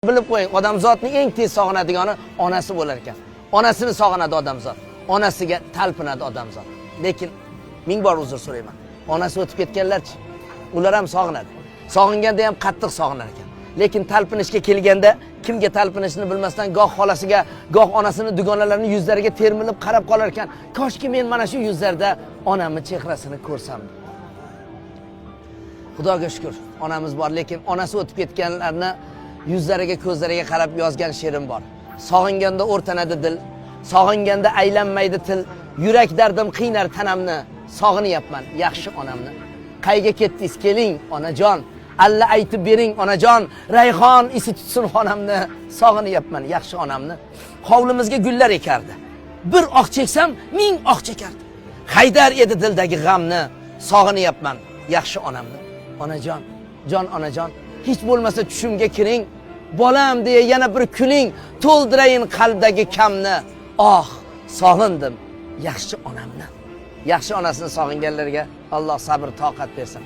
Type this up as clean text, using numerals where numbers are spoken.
Bilib qo'ying, odamzodning eng tez sog'inadigani onasi bo'lar ekan. Onasini sog'inadi odamzod. Onasiga talpinadi odamzod. Lekin ming bor uzr so'rayman. Onasi o'tib ketganlarchi? Ular ham sog'inadi. Sog'inganda ham qattiq sog'inar ekan. Lekin talpinishga kelganda kimga talpinishni bilmasdan goh xolasiga, goh onasini dugonalarini yuzlariga termilib qarab qolar ekan. Koshki men mana shu yuzlarda onamni chehrasini ko'rsam. Xudoga shukur, onamiz bor, lekin onasi o'tib ketganlarni yuzlariga, ko'zlariga qarab yozgan she'rim bor. Sog'inganda o'rtanadi dil, sog'inganda aylanmaydi til, yurak dardim qiynar tanamni, sog'inyapman yaxshi onamni. Qayga ketdingiz, keling onajon, alla aytib bering onajon, rayhon isi tutsin xonamni, sog'inyapman yaxshi onamni. Hovlimizga gullar ekardi. Bir oh cheksam, ming oh chekardi. Haydar edi dildagi g'amni, sog'inyapman yaxshi onamni. Onajon, jon onajon, hech bo'lmasa tushimga kiring, bolam deya yana bir kuling, to'ldirayin qalbdagi kamni. Oh, sog'indim yaxshi onamni. Yaxshi onasini sog'inganlarga Alloh sabr toqat bersin.